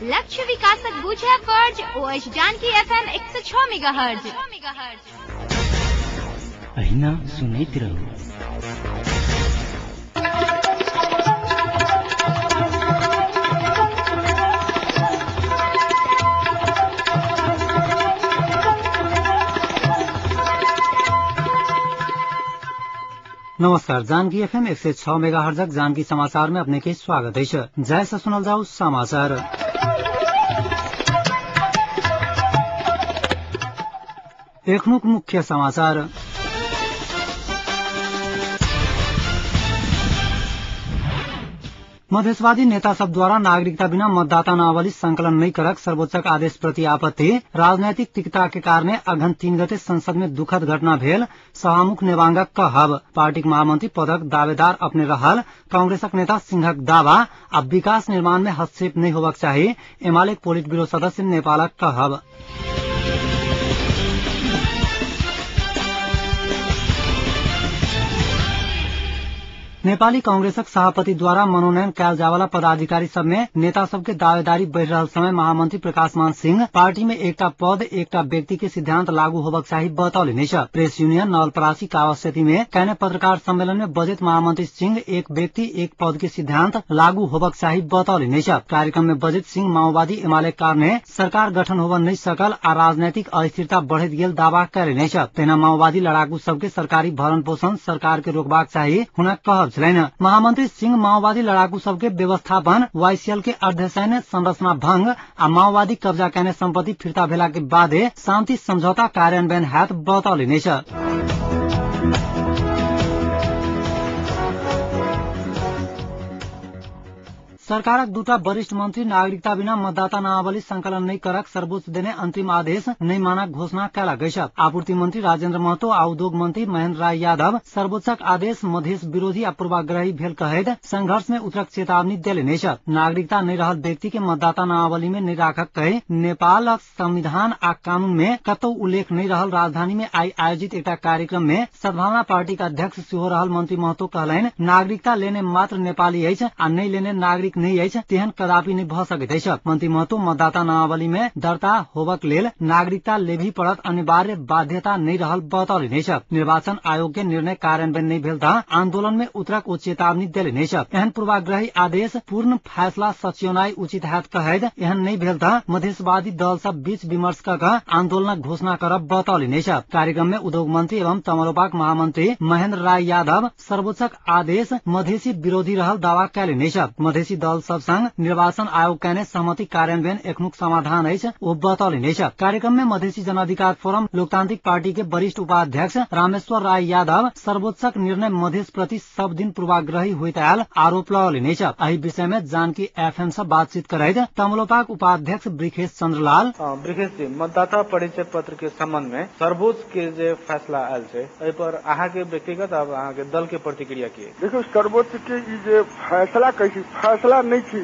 लक्ष्य विकासक बुझब फर्ज ओ अछि जानकी एफएम 106 मेगाहर्ज। अहिना सुनैत रहू। नमस्कार, जानकी एफएम 106 मेगाहर्जक जानकी समाचार में अपने के स्वागत है। जय से सुनल जाऊ समाचार। एखनुक मुख्य समाचार। मधेशवादी नेता सब द्वारा नागरिकता बिना मतदाता नामावली संकलन नहीं करक सर्वोच्चक आदेश प्रति आपत्ति। राजनैतिक तिक्तता के कारणे अघन 3 गते संसद में दुखद घटना भेल सभामुख नेवांगक कहब। पार्टीक महामंत्री पदक दावेदार अपने रहल कांग्रेसक नेता सिंहक दावा। अब विकास निर्माण में हस्तक्षेप नहीं होबाक चाही एमाले पोलिट ब्यूरो सदस्य नेपालक कहब। नेपाली कांग्रेसक सभापति द्वारा मनोनयन कैल जावला पदाधिकारी सब में नेता सबके दावेदारी बढ़ रहल समय महामंत्री प्रकाश मान सिंह पार्टी में एकटा पद एकटा व्यक्ति के सिद्धांत लागू होबाक चाही बतौलनि। प्रेस यूनियन नवलपरासी कावासेती में कैने पत्रकार सम्मेलन में बजट महामंत्री सिंह एक व्यक्ति एक पद के सिद्धांत लागू होबाक चाही बतौलनि। कार्यक्रम में बजट सिंह माओवादी एमाले कारणे सरकार गठन होब नहीं सकल आ राजनैतिक अस्थिरता बढ़ैत गेल दावा कयलनि। तहिना माओवादी लड़ाकू सबके सरकारी भरण पोषण सरकार के रोकबाक चाही हुनक कहब। महामंत्री सिंह माओवादी लड़ाकू सबके व्यवस्थापन वाईसीएल के अर्धसैन्य संरचना भंग आ माओवादी कब्जा कैने संपत्ति फिर्ता भेला के बादे शान्ति समझौता कार्यान्वयन हैत बतौलनि। सरकारक दूटा वरिष्ठ मंत्री नागरिकता बिना मतदाता नामावली संकलन नहीं करक सर्वोच्च देने अंतिम आदेश नहीं मानक घोषणा कयलक अछि। आपूर्ति मंत्री राजेंद्र महतो आ उद्योग मंत्री महेंद्र राय यादव सर्वोच्चक आदेश मधेश विरोधी आ पूर्वाग्रही भेल कहैत संघर्ष में उतरक चेतावनी देलनि अछि। नागरिकता नहीं रहल व्यक्ति के मतदाता नामावली में नहीं राखक कहि नेपालक संविधान आ कानून में कतौ उल्लेख नहीं रहल राजधानी में आई आयोजित एकटा कार्यक्रम में सद्भावना पार्टी के अध्यक्ष सेहो रहल मंत्री महतो कहलनि नागरिकता लेने मात्र नेपाली अछि आ नहीं लेने नागरिक नहीं अछि तेहन कदापि नहीं भ सकैत अछि। मंत्री महतो मतदाता नामावली में दर्ता होबक लेल नागरिकता लेबही पड़त अनिवार्य बाध्यता नहीं रहल बतौलनि अछि। निर्वाचन आयोग के निर्णय कार्यान्वयन नहीं भेल त आंदोलन में उतरक ओ चेतावनी देलनि अछि। एहन पूर्वाग्रही आदेश पूर्ण फैसला सचियोनाई उचित हैत कहैत एहन नहीं भेल त मधेशवादी दल सब बीच विमर्श क आंदोलनक घोषणा करब बतौलनि अछि। कार्यक्रम में उद्योग मंत्री एवं तमलोपाक महामंत्री महेंद्र राय यादव सर्वोच्चक आदेश मधेसी विरोधी रहल दावा कयलनि अछि। मधेसी दल सब संग निर्वाचन आयोग कैने सहमति कार्यान्वयन एखनुक समाधान अछि ओ बतौलनि अछि। कार्यक्रम में मधेसी जनअधिकार फोरम लोकतांत्रिक पार्टी के वरिष्ठ उपाध्यक्ष रामेश्वर राय यादव सर्वोच्चक निर्णय मधेस प्रति सब दिन पूर्वाग्रही होइत आयल आरोप लगौलनि अछि। एहि विषय में जानकी एफएम से बातचीत करैत तमलोपाक उपाध्यक्ष ब्रिखेश चंद्रलाल। ब्रिखेश जी, मतदाता परिचय पत्र के संबंध में सर्वोच्च के जे फैसला आयल छै एहि पर अहाँ के व्यक्तिगत आ अहाँ के दल के प्रतिक्रिया की? देखियौ, सर्वोच्च के ई जे फैसला कहै छी फैसला नहीं छी,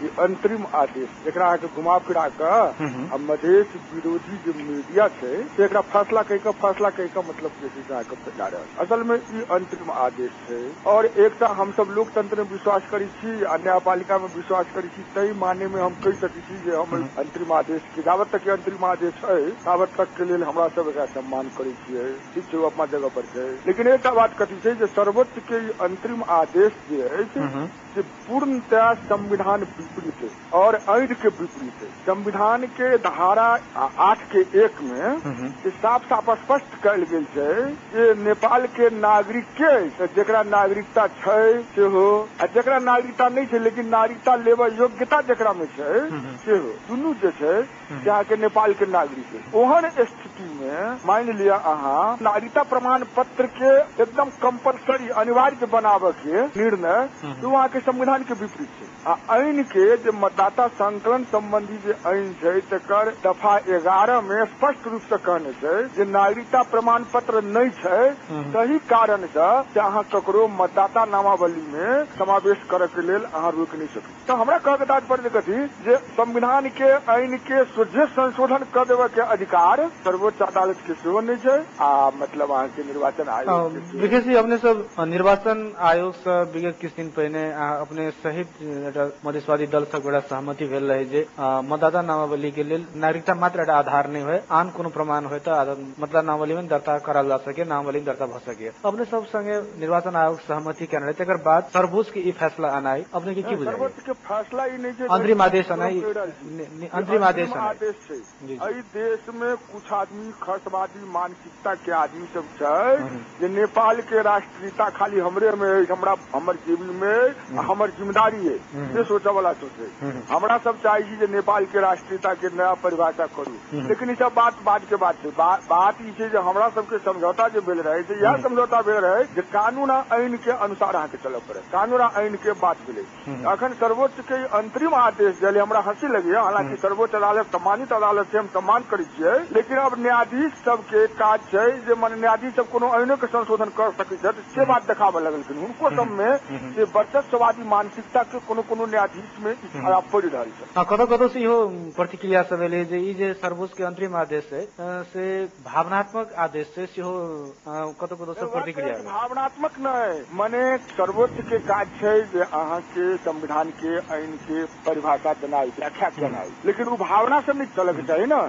ई अंतरिम आदेश एकरा अहाँके घुमा फिरा कऽ आ मधेश विरोधी जे मीडिया छै से एकरा फैसला कहि कऽ मतलब जे छै से अहाँके फैला रहल। असल में ई अंतरिम आदेश छै और एकटा हमसब लोकतंत्र में विश्वास करै छी आ न्यायपालिका में विश्वास करै छी, ताहि माने में हम कहि सकै छी जे हम अंतरिम आदेश के जाबत तक अंतरिम आदेश है ताबत तक के लेल हमरा सब एकरा सम्मान करै छियै। ठीक छै, ओ अपना जगह पर छै, लेकिन एकटा बात कथी छै जे सर्वोच्च के अंतरिम आदेश जे अछि से पूर्णतया संविधान विपरीत है और ऐन के विपरीत है। संविधान के धारा 8 के 1 में साफ साफ स्पष्ट कयल गेल छै जे नेपाल के नागरिक के जकरा नागरिकता छै सेहो आ जकरा नागरिकता नहीं छै लेकिन नागरिकता लेबऽ योग्यता जकरा में छै सेहो, दुनू जे छै से अहाँके नेपाल के नागरिक है। ओहन स्थिति में मानि लिअ अहाँ नागरिकता प्रमाण पत्र के एकदम कंपलसरी अनिवार्य बनाबऽ के निर्णय अहाँके संविधान के विपरीत छै। आ ऐन के जे मतदाता संकलन संबंधी जे ऐन छै तकर दफा 11 में स्पष्ट रूप से कहने छै जे नागरिकता प्रमाण पत्र नहीं छै तही कारण से अहाँ ककरो मतदाता नामावली में समावेश करे के लेल अहाँ रोकि नहीं सकै। तो हमरा कह के तात्पर्य कथी जे संविधान के ऐन के सोझे संशोधन कर देवे के अधिकार सर्वोच्च अदालत के सेहो नहीं छै आ मतलब अहाँ के निर्वाचन आयोग। विकेश जी, अपने सब निर्वाचन आयोग से विगत किछु दिन पहिने अपने सहित एकटा मधेशवादी दल सब गोटा सहमति भेल रहे जे मतदाता नामावली के लेल नागरिकता मात्र एकटा आधार नहि होय, आन कोनो प्रमाण होय तऽ मतदाता नामावली में दर्ता कराल जा सके, नामावली में दर्ता भऽ सके। अपने सब संगे निर्वाचन आयोग सहमति केने रहे, तकर बाद सर्वोच्च के ई फैसला अनाई अपने के की बुझाइ? सर्वोच्च के फैसला ई नहि छै, अंतरिम आदेश अनाई, अंतरिम आदेश आदेश छै। एहि देश में कुछ आदमी खसवादी मानसिकता के आदमी सब छै जे नेपाल के राष्ट्रीयता खाली हमरे में अछि, हमरा हमर जेबी में हमर जिम्मेदारी है, से सोचऽ वाला सोचे। हमरा सब चाहे छी जे नेपाल के राष्ट्रीयता के नया परिभाषा करू, लेकिन ई सब बात बाद के बात छै। बात ई छै जे हमरा सबके समझौता जे भेल रहे से इएह समझौता भेल रहे जे कानून आ ऐन के अनुसार अहाँके चलऽ पड़त, कानून आ ऐन के बात भेलै। अखन सर्वोच्च के अंतरिम आदेश देले हमरा हंसी लगैया, हालांकि सर्वोच्च अदालत सम्मानित अदालत छै, हम सम्मान करै छियै, लेकिन अब न्यायाधीश सबके काज छै जे माने न्यायाधीश सब कोनो ऐनो के संशोधन कर सकै छथि, से बात देखाबऽ लगलखिन। हुनको सब में से वर्चस्ववादी मानसिकता के कोनो कोनो न्यायाधीश में इशारा पड़ि रहल छै। कतौ कतौ से इहो प्रतिक्रिया सब एलै जे ई जे सर्वोच्च के अंतरिम आदेश है से भावनात्मक आदेश से सेहो कतौ कतौ से प्रतिक्रिया। भावनात्मक नहि, माने सर्वोच्च के काज छै जे अहाँके संविधान के ऐन के परिभाषा देनाइ, व्याख्या केनाइ, लेकिन ओ भावना से नहि चलऽ के चाही ने।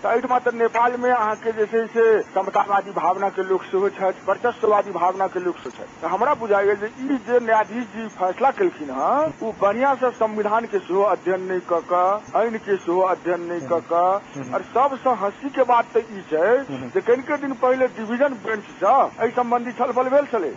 तऽ एहिठमा तऽ नेपाल में अहाँके जे छै से समतावादी भावना के लोक सेहो छथि, वर्चस्ववादी भावना के लोक सेहो छथि। तऽ हमरा बुझाइया जे ई जे न्यायाधीश जी फैसला केलखिन हँ ओ बढ़िया से संविधान के सेहो अध्ययन नहि कऽ कऽ, ऐन के सेहो अध्ययन नहि कऽ कऽ, और सबसँ हंसी के बात तऽ ई छै जे कनिके दिन पहिले डिवीजन बेंच सँ एहि सम्बन्धी छलफल भेल छलै,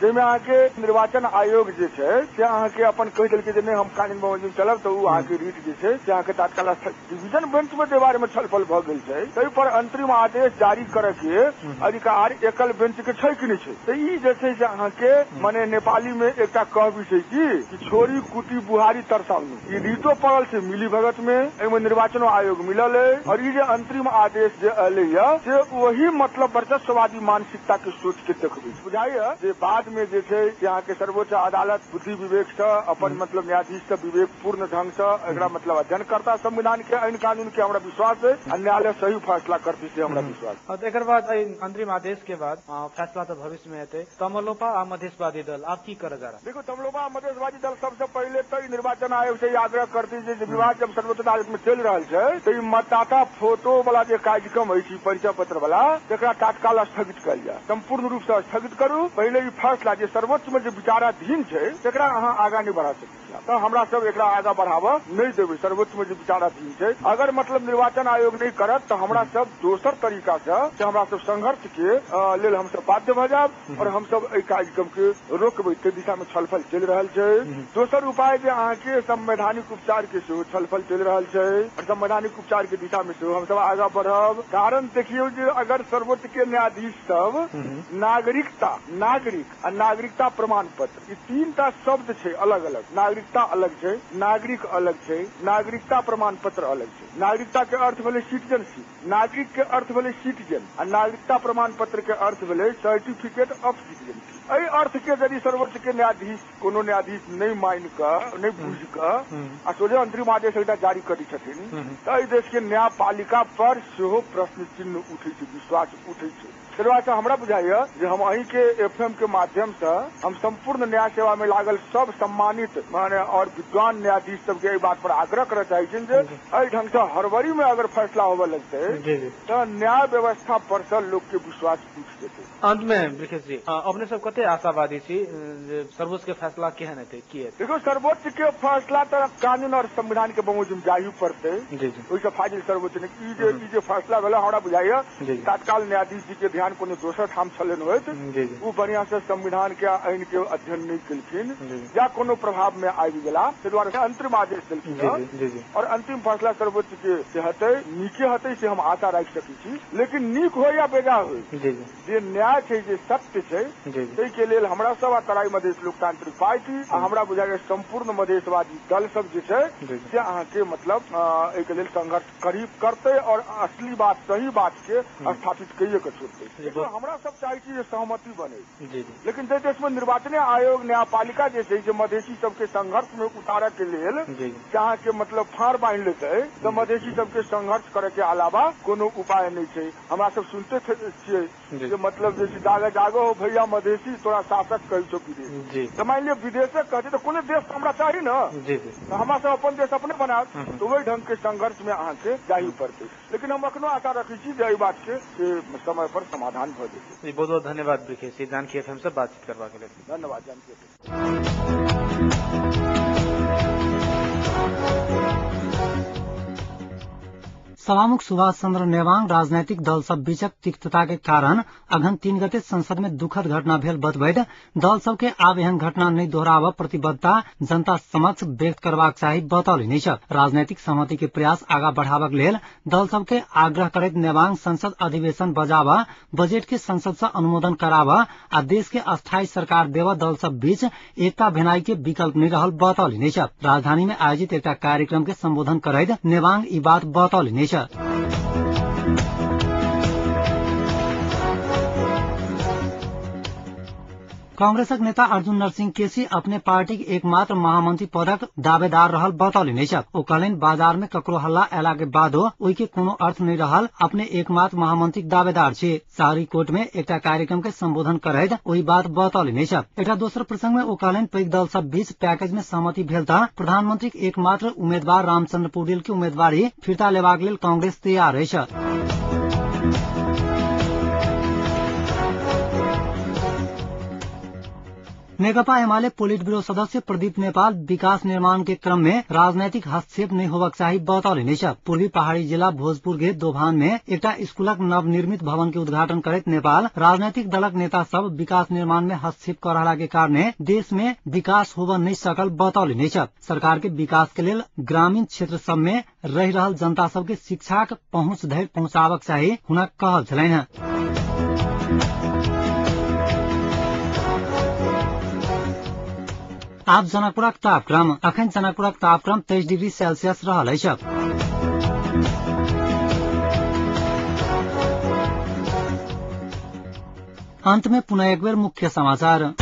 जाहिमे अहाँके निर्वाचन आयोग जे छै से अहाँके अपन कहि देलकै जे नहि हम कानून बमोजिम चलब, तऽ ओ अहाँके रीट जे छै से अहाँके तात्काल डिवीजन बेंच में जे बारे में छलफल भऽ गेल छै, ताहि पर अंतरिम आदेश जारी करऽ के अधिकार एकल बेंच के छै कि नहि छै। तऽ ई जे छै से अहाँके माने नेपाली में एकटा कहबी छै कि छोरी कुटी बुहारी तरसाउनी, ई रीटो पड़ल छै मिली भगत में, एहिमे निर्वाचनो आयोग मिलल है, और ई जे अंतरिम आदेश जे एलै या से वही मतलब वर्चस्ववादी मानसिकता के सोच के देखबै। बुझाइया जे बाद में जे छै से अहाँके सर्वोच्च अदालत बुद्धि विवेक से अपन मतलब न्यायाधीश से विवेक पूर्ण ढंग से एकरा मतलब अध्ययन करता संविधान के ऐन कानून के, हमरा विश्वास है, आ न्यायालय सही फैसला करती से हमरा विश्वास है। एकर बाद अंतरिम आदेश के बाद फैसला तऽ भविष्य में हेतै। तमलोपा आ मधेशवादी दल आप की करऽ जा रहा? देखो, तमलोपा आ मधेशवादी दल सबसे पहिले तऽ निर्वाचन आयोग से आग्रह करती जे विवाद जब सर्वोच्च अदालत में चलि रहल छै तऽ ई मतदाता फोटो वाला जे कार्यक्रम अछि परिचय पत्र वाला, तकरा तात्काल स्थगित कयल जाय, संपूर्ण रूप से स्थगित करू। पहिले ई फैसला जे सर्वोच्च में जे विचाराधीन छै तकरा अहाँ आगाँ नहि बढ़ा सकै छी, तऽ हमरा सब एकरा आगाँ बढ़ाबऽ नहि देबै। सर्वोच्च में जे विचाराधीन छै अगर मतलब निर्वाचन आयोग नहि करत तऽ हमरा सब दोसर तरीका से हमरा सब संघर्ष के लेल हमसब बाध्य भऽ जायब और हमसब एहि कार्यक्रम के रोकबै, ताहि दिशा में छलफल चलि रहल छै। दोसर उपाय जे अहाँके संवैधानिक उपचार के सेहो छलफल चलि रहल छै और संवैधानिक उपचार के दिशा में सेहो हमसब आगाँ बढ़ब। कारण देखियौ जे अगर सर्वोच्च के न्यायाधीश सब नागरिकता, नागरिक आ नागरिकता प्रमाण पत्र, ई तीनटा शब्द छै अलग अलग, नागरिकता अलग छै, नागरिक अलग छै, नागरिकता प्रमाण पत्र अलग छै। नागरिकता के अर्थ भेलै सिटीजनशिप, नागरिक के अर्थ भेलै सिटीजन, आ नागरिकता प्रमाण पत्र के अर्थ भेलै सर्टिफिकेट ऑफ सिटीजनशिप। एहि अर्थ के यदि सर्वोच्च के न्यायाधीश कोनो न्यायाधीश नहि मानि कऽ, नहि बुझि कऽ आ सोझे अंतरिम आदेश एकटा जारी करै छथिन तऽ एहि देश के न्यायपालिका पर सेहो प्रश्न चिन्ह उठै छै, विश्वास उठै छै। ताहि दुआरे हमरा बुझाइया जे हम अहीं के एफएम के माध्यम से हम संपूर्ण न्याय सेवा में लागल सब सम्मानित माने और विद्वान न्यायाधीश सबके एहि बात पर आग्रह करऽ चाहै छियनि जे एहि ढंग से हड़बड़ी में अगर फैसला होबऽ लगतै तऽ न्याय व्यवस्था पर से लोक के विश्वास उठि जेतै। अंत में वृखेश जी, अपने सब कते आशावादी छी जे सर्वोच्च के फैसला केहन हेतै, की हेतै? देखो, सर्वोच्च के फैसला तऽ कानून और संविधान के बमोजिम जाही पड़तै, ओहिसँ फाजिल सर्वोच्च नहि। ई जे फैसला भेलै हमरा बुझाइया तात्काल न्यायाधीश जी के ध्यान कोनो दोसर ठाम छलनि होइत, ओ बढ़िया से संविधान के ऐन के अध्ययन नहि केलखिन या कोनो प्रभाव में आबि गेला, ताहि दुआरे अंतरिम आदेश देलखिन और अंतिम फैसला सर्वोच्च के हेतै, नीके हेतै से हम आशा राखि सकै छी। लेकिन नीक हो या बेजा हो, जे न्याय छै, जे सत्य छै, ताहि के लेल हमरा सब आ तराई मधेश लोकतांत्रिक पार्टी आ हमरा बुझाइया संपूर्ण मधेशवादी दल सब जे छै से अहाँके मतलब एहिके लेल संघर्ष करीब करतै और असली बात, सही बात के स्थापित कइये के छोड़तै। छै। हमरा सब चाहै छी जे सहमति बने, लेकिन जाहि देश में निर्वाचन आयोग न्यायपालिका जे छै से मधेशी सबके संघर्ष में उतारऽ के लेल अहाँके मतलब फाड़ बान्हि लेतै तऽ मधेशी सबके संघर्ष करे के अलावा कोनो उपाय नहि छै। हमरा सब सुनते छियै जे मतलब जे छै जागे जागो हो भैया मधेशी तोरा शासक कहै छौ विदेश, तऽ मानि लिअ विदेशक कहै तऽ कोनो देश हमरा चाही ने, तऽ हमरा सब अपन देश अपने बनायब, तऽ ओहि ढंग के संघर्ष में अहाँके जाही पड़तै। लेकिन हम अखनो आशा रखै छी जे एहि बात के समय पर समाधान भऽ जेतै। बहुत बहुत धन्यवाद बिकेश, जानकी एफएम से बातचीत करबाक लेल धन्यवाद। जानकी एफएम। सभामुख सुभाष चन्द्र नेवाङ राजनैतिक दल सब बीचक तिक्तता के कारण अघन 3 गते संसद में दुखद घटना भेल बतबैत दल सबके आब एहन घटना नहि दोहराबऽ प्रतिबद्धता जनता समक्ष व्यक्त करबाक चाही बतौलनि अछि। राजनैतिक सहमति के प्रयास आगा बढ़ाबक लेल दल सबके आग्रह करैत नेवाङ संसद अधिवेशन बजाबऽ, बजेट के संसद से अनुमोदन कराबऽ आ देश के अस्थायी सरकार देबऽ दल सब बीच एकता भेनाई के विकल्प नहि रहल बतौलनि अछि। राजधानी में आयोजित एकटा कार्यक्रम के संबोधन करैत नेवाङ ई बात बतौलनि अछि। कांग्रेसक नेता अर्जुन नरसिंह केसी अपने पार्टीक एकमात्र महामंत्री पदक दावेदार रहल बतौलनि अछि। ओ कहलनि बाजार में ककरो हल्ला अयला के बादो ओहि के कोनो अर्थ नहि रहल, अपने एकमात्र महामंत्रीक दावेदार छी। शहरी कोट में एकटा कार्यक्रम के संबोधन करैत ओहि बात बतौलनि अछि। एकटा दोसर प्रसंग में ओ कहलनि पैघ दल सब बीच पैकेज में सहमति भेल तऽ प्रधानमंत्रीक एकमात्र उम्मीदवार रामचंद्र पौडेल के उम्मीदवारी फिर्ता लेबाक लेल कांग्रेस तैयार अछि। नेकपा एमाले पोलिट ब्यूरो सदस्य प्रदीप नेपाल विकास निर्माण के क्रम में राजनैतिक हस्तक्षेप नहीं होबाक चाही बतौलनि अछि। पूर्वी पहाड़ी जिला भोजपुर के दोभान में एकटा स्कूलक नवनिर्मित भवन के उद्घाटन करैत नेपाल राजनैतिक दलक नेता सब विकास निर्माण में हस्तक्षेप कर रहला के कारणे देश में विकास होब नहीं सकल बतौलनि अछि। सरकार के विकास के लेल ग्रामीण क्षेत्र सब में रहि रहल जनता सबके शिक्षाक पहुँच धरि पहुँचाबक चाही हुनक कहल छलनि। आब जनकपुरक तापक्रम। अखन जनकपुरक तापक्रम 23 डिग्री सेल्सियस रहल अछि। अंत में पुनः एक बेर मुख्य समाचार।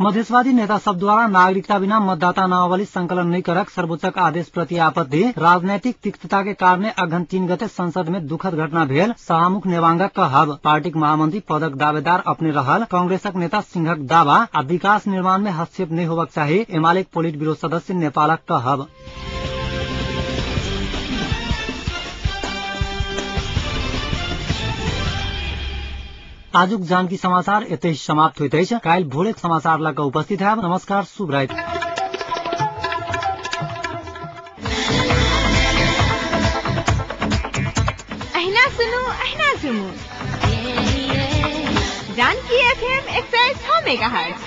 मधेशवादी नेता सब द्वारा नागरिकता बिना मतदाता नामावली संकलन नहीं करक सर्वोच्चक आदेश प्रति आपत्ति। राजनैतिक तिक्तता के कारणे अघन 3 गते संसद में दुखद घटना भेल सभामुख नेवांगक कहब। पार्टीक महामंत्री पदक दावेदार अपने रहल कांग्रेसक नेता सिंहक दावा आ विकास निर्माण में हस्तक्षेप नहीं होबाक चाही एमालेक पोलिट ब्यूरो सदस्य नेपालक कहब। आजुक जानकी समाचार एतै समाप्त होइत अछि। काल्हि भोरे समाचार लऽ कऽ उपस्थित हैब। नमस्कार, शुभ राति। अहिना सुनू अहिना झुमू जानकी एफएम 106 मेगाहर्ट्ज।